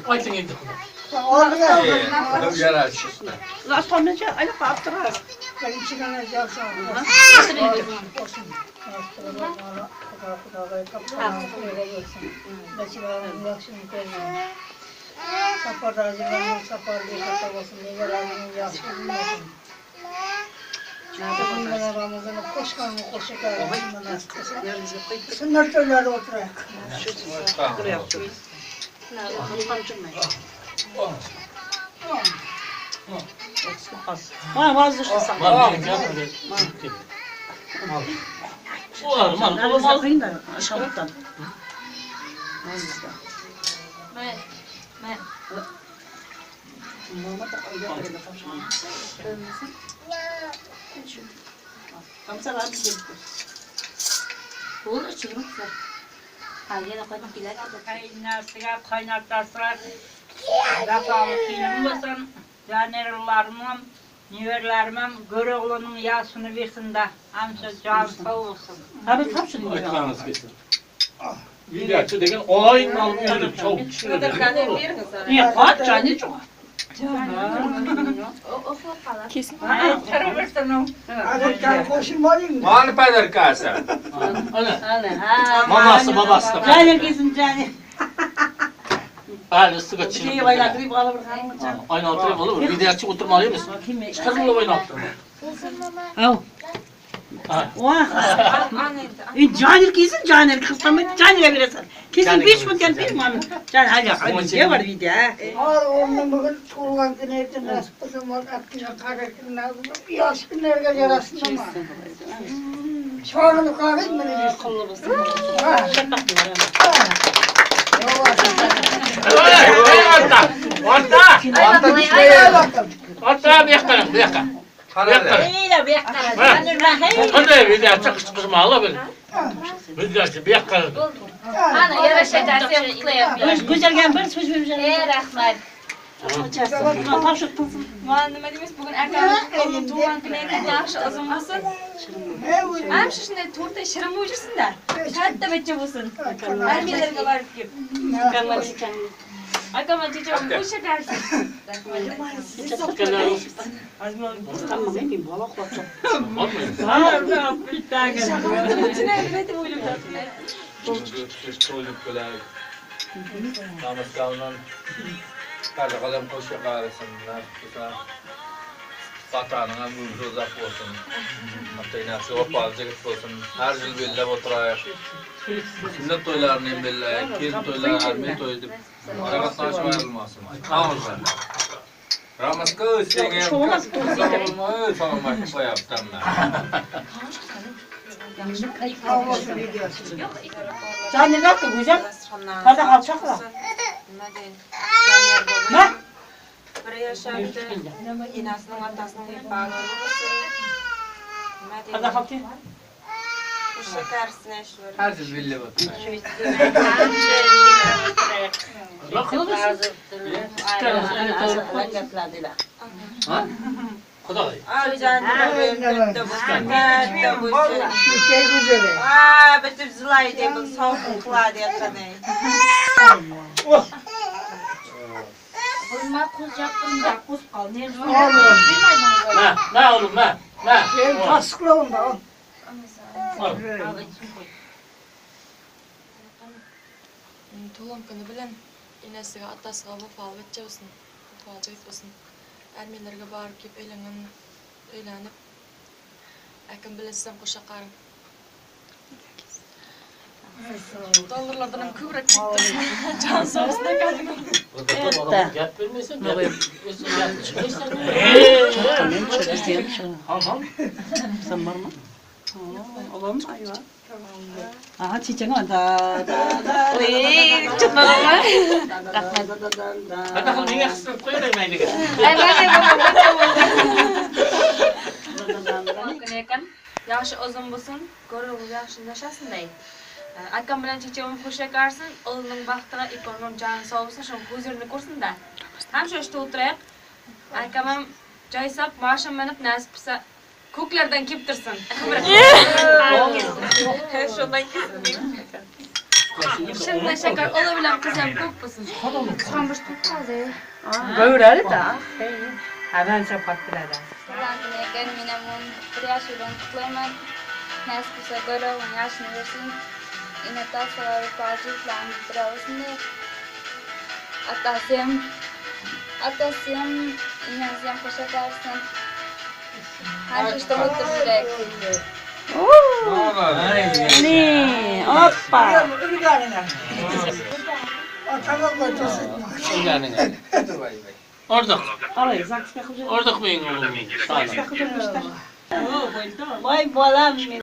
Aytın endi. Kaynasıga, kaynatasıga vefalı kelim bolsun, canerlarımam, neverlerimem Köroğlu'nun yaşını versin de, hamsa can sağ olsun. Aytqanıñız kelsin. Videoçı degen oynalıp yürip çabuk tushiradi. Tara versin o. Mani padarkasi. Ana. Maması babası da. Hali ısıga çinip. Oynaltırıp olur. Videoçı oturmalıyız. Çıkarmalı oynaltırma. Caner kesin Caner kıslamayı Caner'e veresin. Kesin 5 mı bir mi? Can hadi hadi ne var bir de ha? Har oğlunun bugün tuğulan günü erken nasip olsun, var hakkına karakterine yaş günlerge yarasın ama. Çağını kahve mi ne diyorsun? Orta! Orta! Orta tushmaydi. Orta bu yoqqa bu yoqqa. Bu yoqqa. Qanday videochi qichqirmali bir. Videochi bu yoqqa. Ana yarashadi, sen qutlayapman. Güzelgen bir söz vereceğim. Ey rahmat. Tavşık Mana nima deymiz, bugun akam o'g'lim tug'ilgan kuni ekan, yaxshi uzun bo'lsin. Ham shu shunday to'rtta shirin bo'lib yursin-da. Katta bachcha bo'lsin. Armiyalarga borib kelib. Akam checham qo'sha karsin. To'lib qo'yaylik. Namazgohdan qadam qo'sha qarasin, nasib bo'lsa. Vatanına ömrü uzak olsun. Ata-enesi vefalı jigit bolsun. Her yıl bellep oturayıq. Sünnet toylarını hem belleyik, kelin toyları, armiya toyu dep ara gatnaşyp aýrylmasyn. Sag bolsun. Ramaska seňe salam aýdyp goýapdym men. Caner yaptı güzel. Hadi alçakla. Nima deyin? Ne? Bir yaşardı. Enasining otasining bag'ri bo'lsin. Nima Hadi deyin? kalk. Qo'sha karsini shu. Her yıl bellep oturayıq. Xudoy. Al canım katta bo'lsin, katta bo'lsin. Ülkeyi güzeli. Aa, bitib zilaydi, bu sovuq qiladi yaqinay. Ma, ma oğlum ma. Ma. Benim taslıkla onda al. Al. Tug'ilgan kuni bilan enasiga, otasiga vafoli bachcha bo'lsin, vafoli jigit bo'lsin. Armiyalarga borib kelib uylangan, uylanib, akam bilan siz ham qo'sha qaring. Dollarlardan ham ko'proq ketdi. Jon sog' bo'lsin akaning. Gap bermaysan, gap bermaysan. Ham ham. Sen var mı? Oğlum ayva. Aha çiçeğin var. Da da da. Uy, chiqmadim. Da da da da. Hadi qil menga qistirib qo'yavering mayliga. Ay, mana bu kuni ekan. Yaxshi uzun bo'lsin, ko'rib yaxshi yashasin day. Akam bilan checham qo'sha karsin, o'g'lining baxtiga ikkovim joni sog' bo'lsin, shu huzurini ko'rsin-da. Ham shu ishda o'tiraylik. Akam ham joy sop, moshin minib nasib qilsa ko'klardan kelib tursin. Shundan kelsin. Şirin şeker oğlu bilen kız hem köp bolsun. Göwreli da. Hemen çapat bilede. Tuglan güni eken, menem ony bir ýaş bilen gutlaýman. Näsip bolsa Göroglyň ýaşyny bersin. Ene-atasyga wepaly jigitlerimiz biri bolsun diýip. Atasy hem, atasy hem, enesi hem hoşa garsyn. Haşyşda oturyp biläýik. Ne? Hoppa. Orduk. Alay, zakska kılacak. Orduk muyun oğlum? Vay balam benim.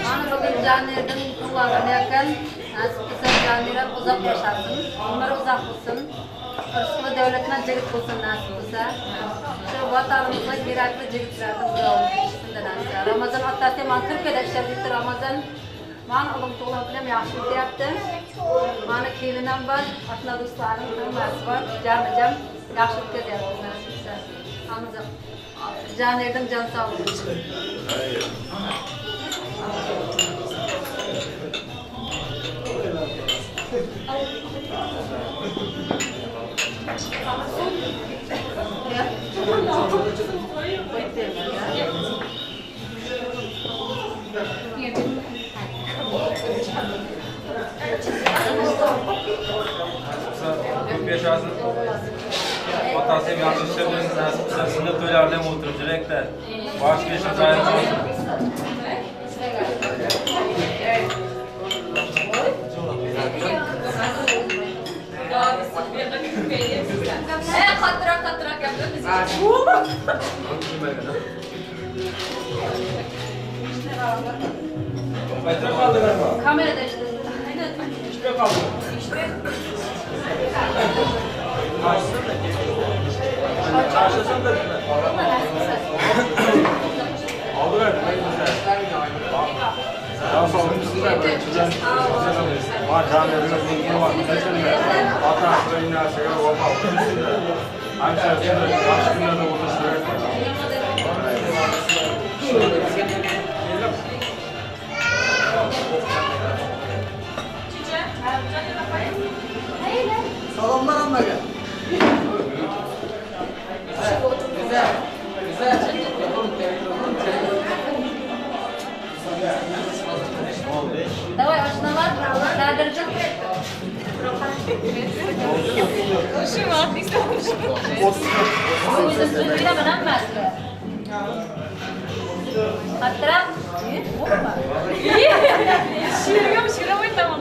Mana bugün Caner'in tug'ilgan ekan. Nasip qilsa Caner uzoq yashasin, umri uzoq bo'lsin. Rizqli davlatmand yigit bo'lsin nasip qilsa. Shu vatanimizga kerakli yigitlarni Xudo nasip. Ramazon otasi mana Turkiyada ishlab yuribdi Ramazon. Mana o'g'lim tug'ilgan bilan yaxshi o'tyapti. Mana kelinim bor, oshna do'stlarim hammasi bor. Jami-jam yaxshi o'tkazyapmiz nasip qilsa. Hammamiz Caner'in can sağlığı. Köp ýaşasyn. Otasi hem ýagşy işler bersin, nasip qilsa sünnet toýlarda hem oturyp jürekde. Baş peşimiz aýry bolsun. Qattiroq qattiroq gapir. Kamerada işte. Salamlar hammaga. Давай, oshnalar, Nadirjon. O'zim bilaman hammasini. Qattiroq. Shirgam shirgam aytaman.